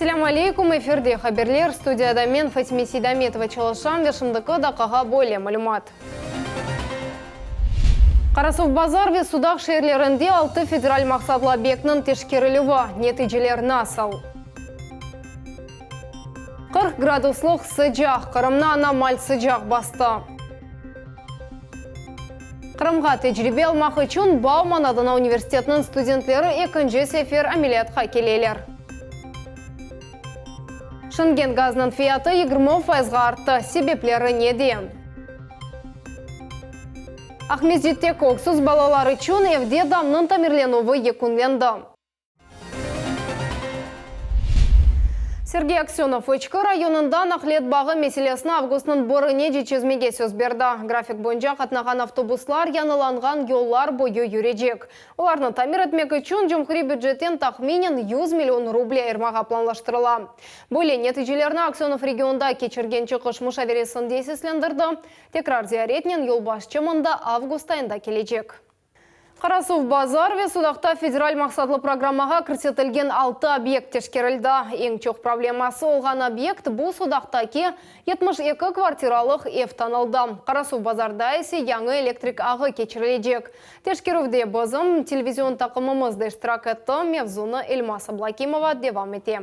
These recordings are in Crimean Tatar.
Esselâmu aleykum, efirde haberler, studiyada men, Fatime Seydametova çalışam ve şimdiki daqqağa böyle malümat. Qarasuvbazar ve Sudaq şeerlerinde altı federal maqsatlı obyektniñ teşkerilüvi, neticeler nasıl? 40 graduslıq sıcaq, Qırımnı anomal sıcaq bastı. Qırımğa tecribe almaq içün Bauman adına universitetniñ studentleri ekinci sefer ameliyatqa keleler. Şengen gazınıñ fiyatı 20 fayızğa arttı, sebepleri nede? Aqmescitte köksüz balalar içün evde damnıñ tamirlenüvi yekünlendi. Sergey Aksönov, İçki rayonında naqliyat bağı meselesini avgustnıñ birinece çezmege söz berdi. Grafik boyunca qatnağan avtobuslar yañılanğan yollar boyu yürecek. Olarnı tamir etmek içün cumhuriy bücetten tahminen 100 million ruble ayırmağa planlaştırıla. Böyle neticelerni Aksönov regionda keçirgen çıqış muşaveresinde seslendirdi. Tekrar ziyaretnen yolbaşçı mında avgust ayında kelecek. Qarasuvbazar ve Sudaqta federal maqsatlı programmağa kirsetilgen altı obyekt teşkerildi. Eñ çoq probleması olğan obyekt bu Sudaqtaki 72 kvartiralıq ev tanıldı. Qarasuvbazarda ise yañı elektrik ağı keçirilecek. Teşkerüvde bizim televizion taqımımız da iştirak etti. Mevzunı Elmaz Ablâkimova devam ete.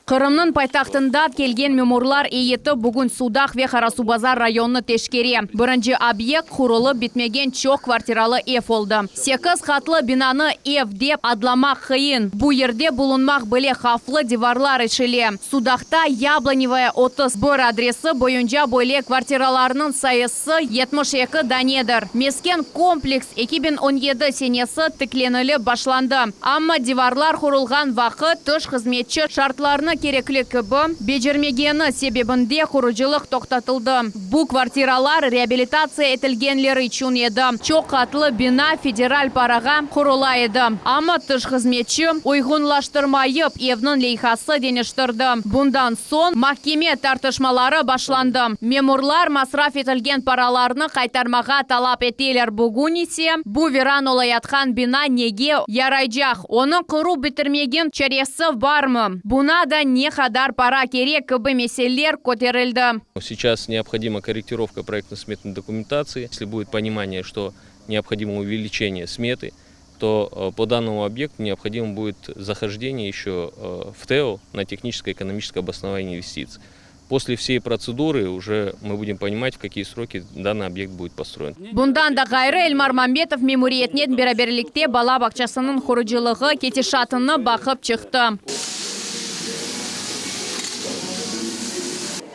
Qırımnıñ paytahtında kelgen memurlar eyyeti bugün Sudaq ve Qarasuvbazar rayonını teşkere. Birinci obyekt qurulıp bitmegen çoq kvartiralı ev oldı. Sekiz qatlı binanı ev dep adlamaq qıyın. Bu yerde bulunmaq bile havflı divarlar eşile. Sudaqta Yablonevaya 31 adresi boyunca böyle kvartiralarnıñ sayısı 72 danedir. Mesken kompleks 2017 senesi tiklenilip başlandı, amma divarlar qurulğan vaqıt tış hızmetçi şartlarnı kerekli kibi becermegeni sebebinde qurucılıq toqtatıldı. Bu kvartiralar reabilitatsiya etilgenler içün edi. Çoq qatlı bina federal parağa qurula edi, amma tış hızmetçi uyğunlaştırmayıp evniñ leyhası deñiştirdi. Bundan soñ mahkeme tartışmaları başlandı. Memurlar masraf etilgen paralarnı qaytarmağa talap eteler, bugün ise bu viran olayatqan bina nege yaraycaq, onı qurup bitirmegin çaresi barmı, buna da ne qadar para kerek kibi meseleler köterildi. Сейчас необходима корректировка проектно-сметной документации. Если будет понимание, что необходимо увеличение сметы, то по данному объекту необходимо будет захождение еще в ТЭО на техническое экономическое обоснование инвестиций. После всей процедуры уже мы будем понимать, в какие сроки данный объект будет построен. Bundan da ğayrı, Elmar Mambetov memuriyetnen beraberlikte bala bağçasınıñ qurucılığı ketişatını baqıp çıqtı.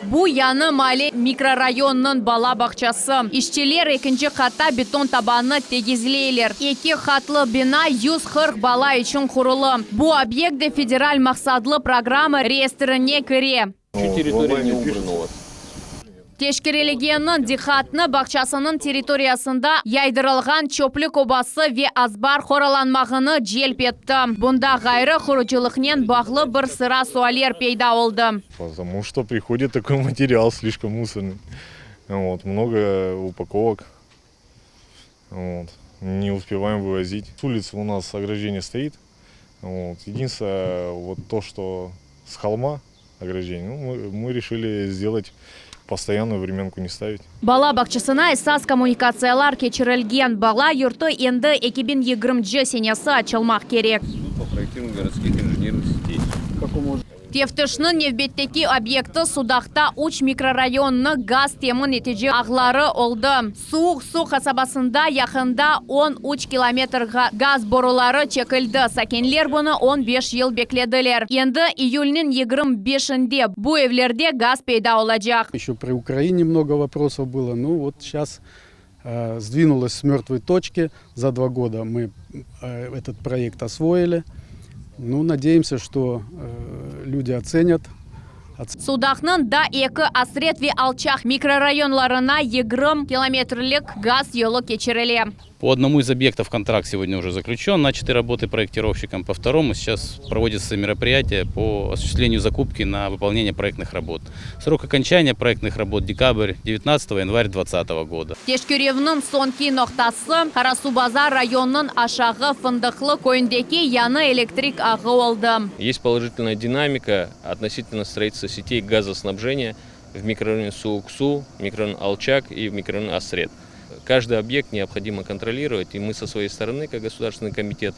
Bu Yañı maale mikrorayonınıñ bala bağçası. İşçiler ekinci qatta beton tabannı tegizleyler. Eki qatlı bina 140 bala içün qurulı. Bu obyekt de federal maqsatlı programma reyestrine kire. Teşkerilegenniñ diqqatını bağçasınıñ territoriyasında yaydırılğan çöplük obası ve azbar qoralanmağını celp etti. Bunda ğayrı, qurucılıqnen bağlı bir sıra sualler peyda oldı. Потому что приходит такой материал слишком мусорный. Вот, много упаковок. Вот, не успеваем вывозить. С улицы у нас ограждение стоит. Вот, единственное, вот то, что с холма ограждение, ну, мы, мы решили сделать постоянную временку не ставить. Bala bağçasına esas kommunikatsiyalar keçirilgen. Bala yurtu endi 2020 senesi açılmaq kerek. По проектированию городских инженерных сетей. Teftişniñ nevbetteki obyekti Sudaqta üç mikrorayonnı gaz temin etici ağları oldı. Suvuq Suv qasabasında yaqında 13 kilometr gaz boruları çekildi, sakinler bunı 15 yıl beklediler. Endi iyülniñ 25-inde bu evlerde gaz peyda olacaq. Еще при Украине много вопросов было, ну вот сейчас сдвинулось с мертвой точки, за два года мы этот проект освоили. Ну, надеемся, что люди оценят. Sudaqnıñ da eki Asret ve Alçaq mikrorayonlarına 20 kilometrlik gaz yolu keçirile. По одному из объектов контракт сегодня уже заключен, начаты работы проектировщиком. По второму сейчас проводятся мероприятия по осуществлению закупки на выполнение проектных работ. Срок окончания проектных работ декабрь 19 январь 2020 года. Teşkerüvniñ soñki noqtası, Qarasuvbazar rayonınıñ Aşağı Fındıqlı köyündeki yañı elektrik ağı oldı. Есть положительная динамика относительно строительства сетей газоснабжения в микрорайоне Суук-Су, микрорайон Алчак и в микрорайон Асрет. Каждый объект необходимо контролировать, и мы со своей стороны, как государственный комитет,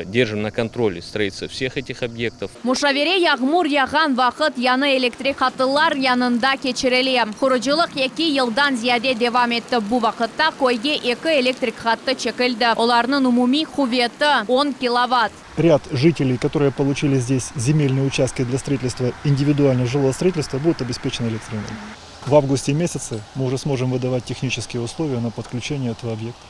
держим на контроле строительство всех этих объектов. Muşavere yağmur yağğan vaqıt yañı elektrik hattılar yanında keçirile. Qurucılıq eki yıldan ziyade devam etti. Bu vaqıtta köyge eki elektrik hattı çekildi. Olarnıñ umumiy quveti, on kilovatt. Ряд жителей, которые получили здесь земельные участки для строительства индивидуального жилого строительства, будут обеспечены электроэнергией. В августе месяце мы уже сможем выдавать технические условия на подключение этого объекта.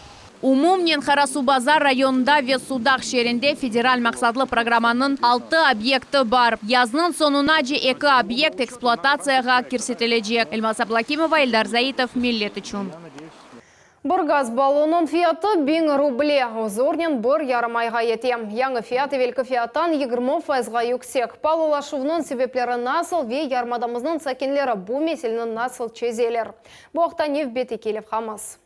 Umumen Qarasuvbazar rayonında ve Sudaq şeerinde federal maqsatlı programmanıñ altı obyekti bar. Yaznıñ soñunace eki obyekt ekspluatatsiyağa kirsetilecek. Elmaz Ablâkimova, Eldar Zaitov, Millet içün. Bir gaz ballonınıñ fiyatı 1000 ruble, zornen bir yarım ayğa yete. Yañı fiyat evelki fiyattan 20 fayızğa yüksek. Paalılaşuvnıñ sebepleri nasıl ve yarımadamıznıñ sakinleri bu meseleni nasıl çezeler? Bu aqta nevbetteki levhamız.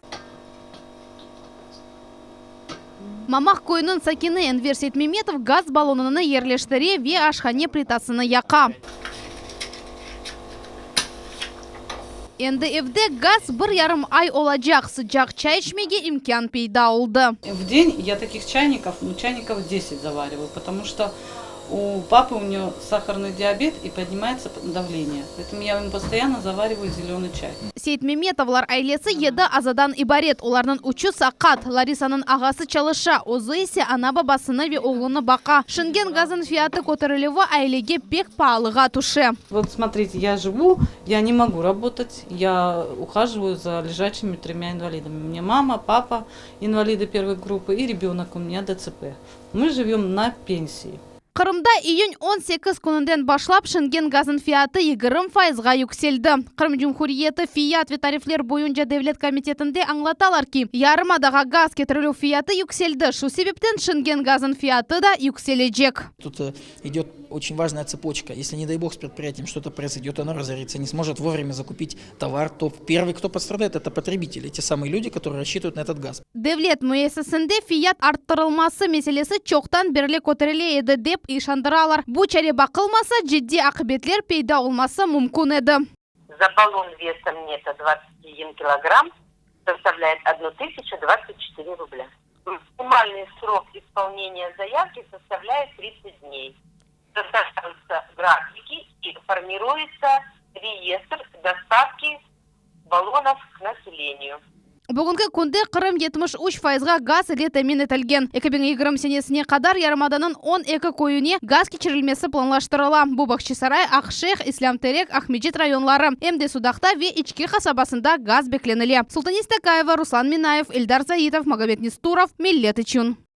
Mamaq köyüniñ sakini Enver Seytmemetov gaz ballonını yerleştire ve aşhane plitasını yaqa. Endi evde gaz bir yarım ay olacaq, sıcaq çay içmege imkân peyda oldı. В день я таких чайников, ну, чайников 10 завариваю, потому что у папы у него сахарный диабет и поднимается давление. Поэтому я ему постоянно завариваю зеленый чай. Seytmemetovlar ailesi yedi azadan ibaret. Olarnıñ üçü saqat. Larisanıñ ağası çalışa, özü ise ana-babasını ve oğlunı baqa. Şingen gaznıñ fiyatı köterilüvi ailege pek paalığa tüşe. Вот смотрите, я живу, я не могу работать, я ухаживаю за лежачими тремя инвалидами. У меня мама, папа инвалиды первой группы и ребенок у меня ДЦП. Мы живем на пенсии. Qırımda iyün 18 kününden başlap şingen gaznıñ fiyatı 20 fayızğa yükseldi. Qırım Cumhuriyeti fiyat ve tarifler boyunca devlet komitetinde añlatalar ki, yarımadağa gaz ketirilüv fiyatı yükseldi. Şu sebepten şingen gaznıñ fiyatı da yükselecek. Тут э, идет очень важная цепочка. Если, не дай бог, с предприятием что-то произойдет, оно разорится, не сможет вовремя закупить товар, то первый, кто пострадает, это потребители, те самые люди, которые рассчитывают на этот газ. Devlet müessisesinde fiyat arttırılması meselesi çoqtan berli köterile edi dep işandıralar. Bu çare baqılmasa, ciddiy aqibetler peyda olması mümkün edi. За баллон весом нетто 21 килограмм составляет 1024 рубля. Максимальный срок исполнения заявки составляет 30 дней. Составляются графики и формируется реестр доставки баллонов к населению. Bugünki künde Qırım 73 fayızğa gaz ile temin etilgen. 2020 senesine qadar yarımadanıñ 12 köyüne gaz keçirilmesi planlaştırıla. Bu Bağçasaray, Aqşeyh, İslâm Terek, Aqmescit rayonları, em de Sudaqta ve İçki qasabasında gaz beklenile. Sultaniye Stakayeva, Ruslan Minayev, Eldar Zaitov, Magomed Nesturov, Millet içün.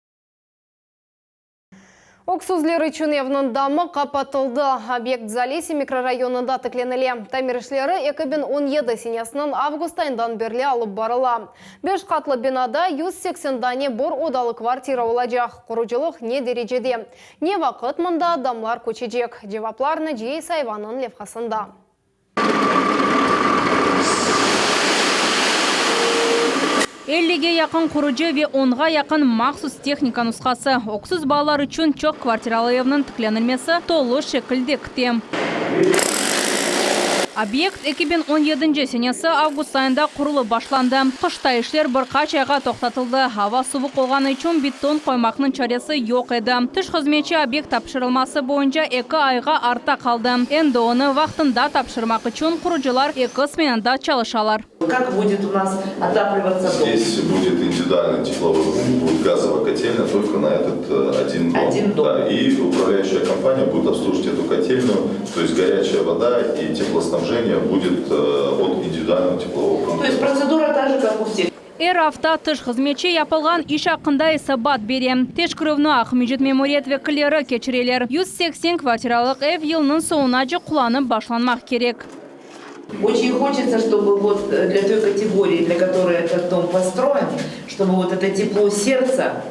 Öksüzler içün evniñ damı qapatıldı. Obyekt Zalesye mikrorayonında tiklenile. Tamir işleri 2017 senesiniñ avgust ayından berli alıp barıla. Beş qatlı binada 180 dane bir odalı kvartira olacaq. Qurucılıq ne derecede? Ne vaqıt mında adamlar köçecek? Cevaplar Naciye İsayevanıñ levhasında. 50-ge yaqın qurucı ve 10-ğa yaqın mahsus tehnika nusqası. Öksüz balalar içün çoq kvartiralı evniñ tiklenilmesi tolu şekilde kete. Obyekt 2017 senesi avgust ayında qurulıp başlandı. Qışta işler bir qaç ayğa toqtatıldı. Ava suvuq olğanı içün beton qoymaqnıñ çaresi yoq edi. Tış hızmetçi obyekt tapşırılması boyunca eki ayğa artta qaldı. Endi onı vaqtında tapşırmaq içün qurucılar eki smenada çalışalar. Как будет у нас отапливаться дом? Здесь будет индивидуальный тепловой пункт, будет газовая котельная только на этот э, один дом. Один дом. Да, и управляющая компания будет обслуживать эту котельную, то есть горячая вода и теплоснабжение будет э, от индивидуального теплового пункта. То есть процедура та же, как у всех. Er afta tış hızmetçi yapılğan iş aqqında esabat bere. Teşkerüvni Aqmescit memuriyet vekilleri keçireler. 180 kvartiralıq ev yılnıñ soñunace qullanıp başlanmaq kerek. Очень хочется, чтобы вот для той категории, для которой этот дом построен, чтобы вот это тепло сердца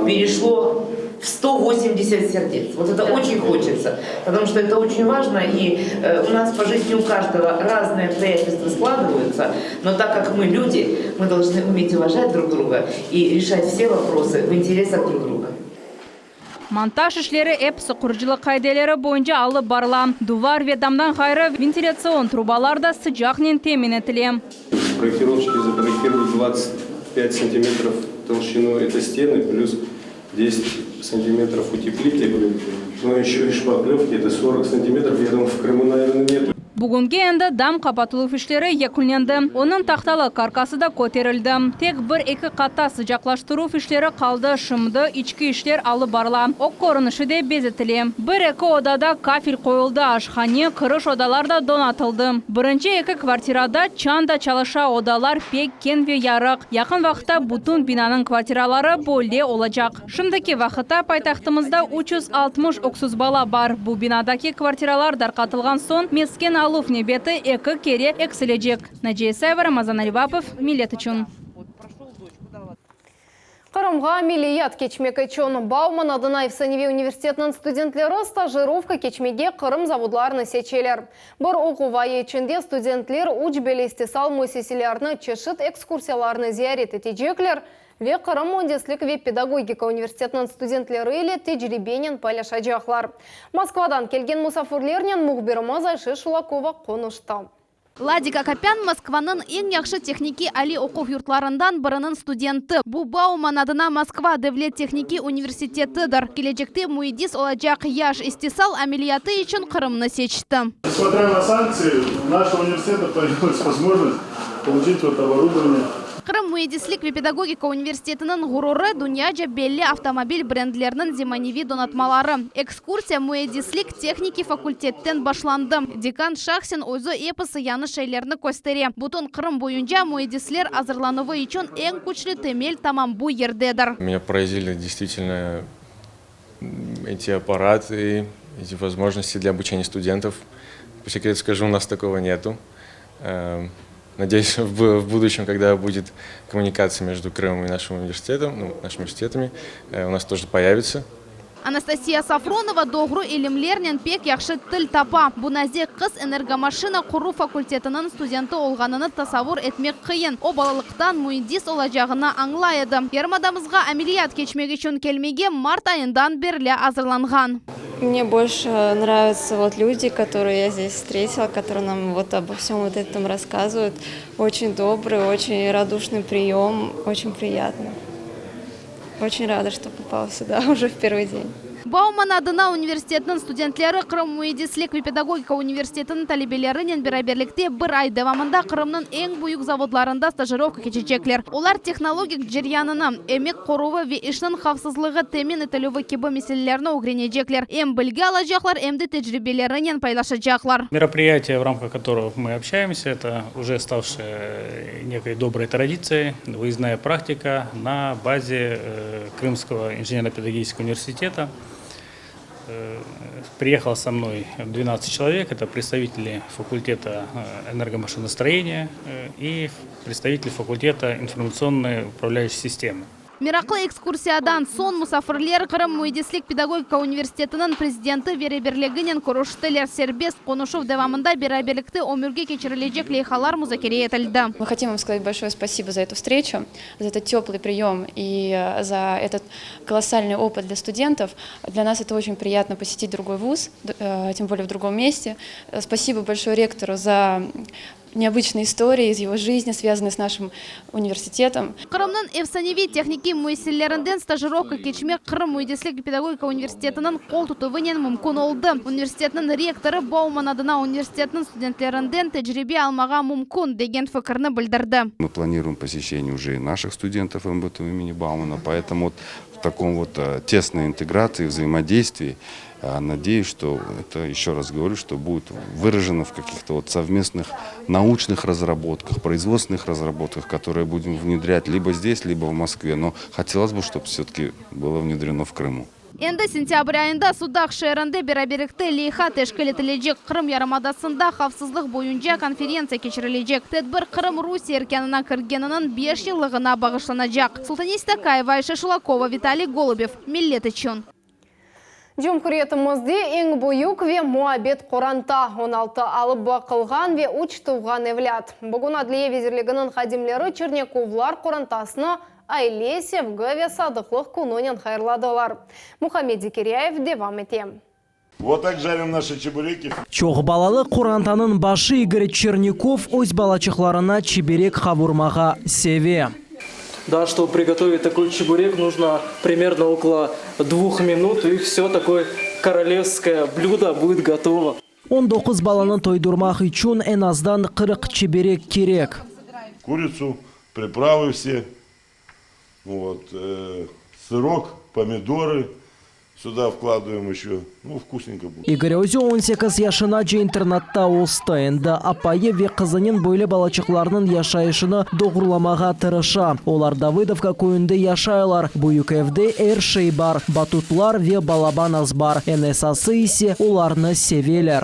перешло в 180 сердец. Вот это очень хочется, потому что это очень важно, и э, у нас по жизни у каждого разные обстоятельства складываются, но так как мы люди, мы должны уметь уважать друг друга и решать все вопросы в интересах друг друга. Montaj işleri episi qurucılıq qaideleri boyunca alıp barıla. Duvar ve damdan ğayrı ventilatsion trubalar da sıcaqnen temin etile. Проектировщики запроектировали 25 сантиметров толщину этой стены, плюс 10 сантиметров утеплитель. Но еще и шпаклевки, это 40 сантиметров, я думаю, в Крыму, наверное, нет. Bugünge endi dam qapatıluv işleri yekünlendi. Onıñ tahtalı karkası da köterildi. Tek bir-eki qatta sıcaqlaştıruv işleri qaldı. Şimdi içki işler alıp barıla. Ög körünişi de bezetile. Bir-eki odada kafel qoyuldı, aşhane, kiriş odalar da donatıldı. Birinci eki kvartirada çañ da çalışa, odalar pek keñ ve yarıq. Yaqın vaqıtta bütün binanıñ kvartiraları böyle olacaq. Şimdiki vaqıtta paytahtımızda 360 öksüz bala bar. Bu binadaki kvartiralar darqatılğan soñ mesken aluv nevbeti eki kere eksilecek. Naciye Isayeva, Ramazan Alivapov, Millet içün. Qırımğa ameliyat keçmek içün Bauman adına efsaneviy universitetiniñ studentleri stajirovka keçmege Qırım zavodlarını seçeler. Bir oquv ayı içinde studentler üç belli istisal müesseselerini çeşit ekskursiyalarnı ziyaret etecekler ve Qırım müendislik ve pedagogika universitetiniñ studentleri ile tecribenen paylaşacaqlar. Moskvadan kelgen musafirlernen mühbirimiz Ayşe Şulakova qonuştı. Ladika Akopyan Moskvanıñ eñ yahşı tehnikiy aliy oquv yurtlarından biriniñ studenti. Bu Bauman adına Moskva devlet tehnikiy universitetidir. Kelecekte müendis olacaq yaş istisal ameliyatı içün Qırımnı seçti. Несмотря на санкции, у нашего университета появилась возможность получить вот оборудование. Qırım müendislik ve pedagogika universitetiniñ ğururı dünyaca belli avtomobil brendleriniñ zemaneviy donatmaları. Ekskursiya müendislik tehnikiy fakultetten başlandı. Dekan şahsen özü episi yañı şeylerni köstere. Bütün Qırım boyunca müendisler azırlanuvı içün eñ küçlü temel tamam bu yerdedir. Меня поразили действительно эти аппараты, эти возможности для обучения студентов. По секрету скажу, у нас такого нету. Надеюсь, в будущем, когда будет коммуникация между Крымом и нашим университетом, ну, нашими университетами, у нас тоже появится. Анастасия Сафронова doğru ilimlernen pek yahşı til tapa. Bu nazik qız energomaşina quruv fakultetiniñ studenti olğanını tasavur etmek qıyın. O balalıqtan müendis olacağını añlay edi. Yarımadamızğa ameliyat keçmek içün kelmege mart ayından berli azırlanğan. Мне больше нравятся вот люди, которые я здесь встретила, которые нам вот обо всем вот этом рассказывают. Очень добрый, очень радушный прием, очень приятно. Очень рада, что попала сюда уже в первый день. Бауман adına universitetiniñ studentleri Qırım müendislik ve pedagogika universitetiniñ talebelerinen beraberlikte bir ay devamında Qırımnıñ eñ büyük zavodlarında stajirovka keçecekler. Olar tehnologik ceryanını, emek qoruvı ve işniñ havfsızlığı temin etilüvi kibi meselelerni ögrenecekler. Em bilgi alacaqlar, em de tecribelerinen paylaşacaqlar. Мероприятие, в рамках которого мы общаемся, это уже ставшая некой доброй традицией, выездная практика на базе э, Крымского инженерно-педагогического университета. Э, Приехало со мной 12 человек, это представители факультета э, энергомашиностроения э, и представители факультета информационной управляющей системы. Meraqlı ekskursiyadan soñ musafirler Qırım müendislik pedagogika universitetiniñ prezidenti ve reberliginen körüştiler. Serbest qonuşuv devamında beraberlikte ömürge keçirilecek leyhalar muzakere etildi. Мы хотим вам сказать большое спасибо за эту встречу, за этот теплый прием и э, за этот колоссальный опыт для студентов. Для нас это очень приятно посетить другой вуз, д- э, тем более в другом месте. Э, Спасибо большое ректору за необычные истории из его жизни, связанные с нашим университетом. Qırımnıñ efsaneviy tehnikiy müessiselerinden stajirovka keçmek Qırım müendislik pedagogika universitetiniñ qol tutuvınen mümkün oldı. Universitetniñ rektorı Bauman adına universitetniñ studentlerinden tecribe almağa mümkün degen fikirni bildirdi. Мы планируем посещение уже и наших студентов МБТУ имени Баумана, поэтому вот в таком вот э, тесной интеграции, взаимодействии, э, надеюсь, что это, еще раз говорю, что будет выражено в каких-то вот совместных научных разработках, производственных разработках, которые будем внедрять либо здесь, либо в Москве. Но хотелось бы, чтобы все-таки было внедрено в Крыму. Endi sentâbr ayında Sudaq şeerinde beraberlikte leyha teşkil etilecek, Qırım yarımadasında havfsızlıq boyunca konferentsiya keçirilecek. Tedbir Qırım Rusiye erkânına kirgeniniñ beş yıllığına bağışlanacaq. Sultaniy Stakayeva, Ayşe Şulakova, Vitaliy Golubev, Millet içün. Cumhuriyetimizde eñ büyük ve muabbet qoranta, 16 alıp baqılğan ve üç tuvğan evlât. Bugün Adliye vezirliginiñ hadimleri Çernikovlar qorantasını Aile, sevgi ve sadıqlıq kününen hayırladılar. Muhammed Zekiryayev devam ete. Vot tak jarim naşı çebureki. Çoq balalı qorantanıñ başı İgor Çernikov öz balaçıqlarına çiberek qavurmağa seve. Da, çtoby prigotovit takoy çeburek, нужно примерно okolo dvuh minut, i vsё, takoy korolevskoye blüdo budet gotovo. 19 balanı toydurmaq içün eñ azdan 40 çiberek kerek. Kuritsu, pripravı vse, vot, sırok, pomidorı süda vkladuvayem eşö, nu, vkusnenko budet. İgor özü 18 yaşınace internatta östi. Endi apayı ve qızınen böyle balaçıqlarnıñ yaşayışını doğrulamağa tırışa. Olar Davıdovka köyünde yaşaylar. Büyük evde er şey bar, batutlar ve balaban azbar, eñ esası ise, olarnı seveler.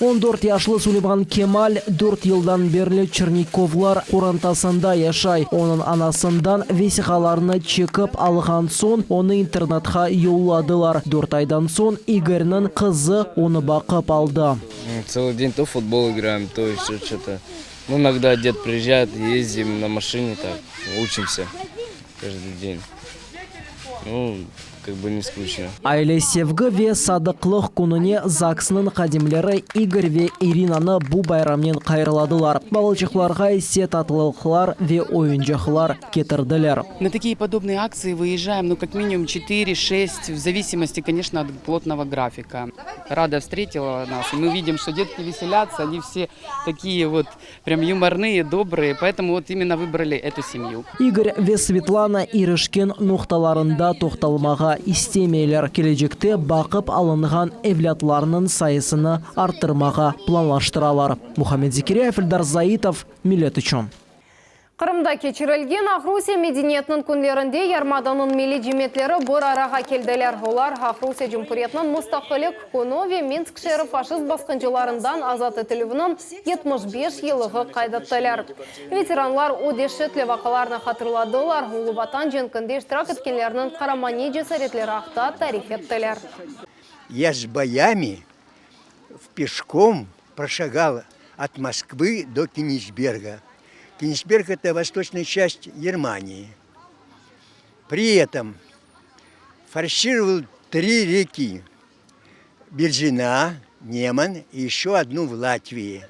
14 yaşlı Suleyman Kemal dört yıldan berli Çernikovlar qorantasında yaşay. Onıñ anasından vesiqalarnı çekip alğan soñ, onı internatqa yolladılar. Dört aydan soñ İgorniñ qızı onı baqıp aldı. Целый день то в футбол играем, то еще что-то. Ну, иногда дед приезжает, ездим на машине так, учимся каждый день. Ну, как бы не скучно. Aile, sevgi ve sadıqlıq kününe ZAGSnıñ hadimleri İgor ve İrinanı bu bayramnen hayırladılar, balaçıqlarğa ise tatlılıqlar ve oyuncaqlar ketirdiler. На такие подобные акции выезжаем, ну, как минимум четыре-шесть, в зависимости, конечно, от плотного графика. Рада встретила нас, и мы видим, что детки веселятся, они все такие вот прям юморные, добрые, поэтому вот именно выбрали эту семью. İgor ve Svetlana irişken noqtalarında toqtalmağa istemeyler, kelecekte baqıp alınğan evlâtlarnıñ sayısını arttırmağa planlaştıralar. Muhammed Zekiryayev, Eldar Zaitov, Millet içün. Qırımda keçirilgen Aqrusiye medeniyetiniñ künlerinde yarımadanıñ milliy cemiyetleri bir arağa keldiler. Olar Aqrusiye Cumhuriyetiniñ mustaqillik künü ve Minsk şeeri faşist basqıncılarından azat etilüviniñ 75 yıllığı qayd ettiler. Veteranlar o deşetli vaqalarnı hatırladılar, Ulu Vatan cenkinde iştirak etkenlerniñ qaramaniy cesaretleri aqta tarif ettiler. Я с боями пешком прошагал от Москвы до Кенигсберга. Кенигсберг – это восточная часть Германии. При этом форсировал три реки – Берзина, Неман и еще одну в Латвии.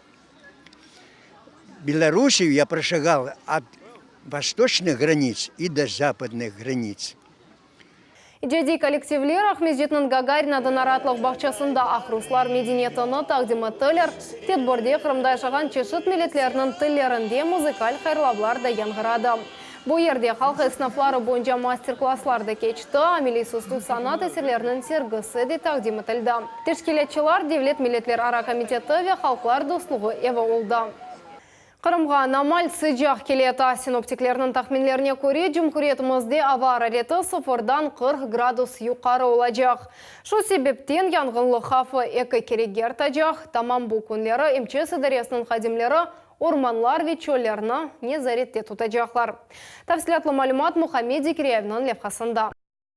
Белоруссию я прошагал от восточных границ и до западных границ. İcadiy kollektivler Aqmescitniñ Gagarin adına raatlıq bağçasında aqruslar medeniyetini taqdim ettiler. Tedbirde Qırımda yaşağan çeşit milletlerniñ tillerinde muzıkal hayırlavlar da yañğıradı. Bu yerde halq esnafları boyunca master-klasslar da keçti, ameliy süslü sanat eserleriniñ sergisi de taqdim etildi. Teşkilâtçılar Devlet milletlerara komiteti ve Halqlar dostluğı evi oldı. Qırımğa normal sıcaq keleyata. Sinoptiklerniñ tahminlerine köre, cumhuriyetimizde ava arareti sıfırdan 40 gradus yuqarı olacaq. Şu sebepten yanğınlıq havfı eki kerege artacaq. Tamam bu künleri MÇS idaresiniñ hadimleri ormanlar ve çöllerni nezarette tutacaqlar. Tafsilâtlı malümat Muhammed Zekiryayevniñ levhasında.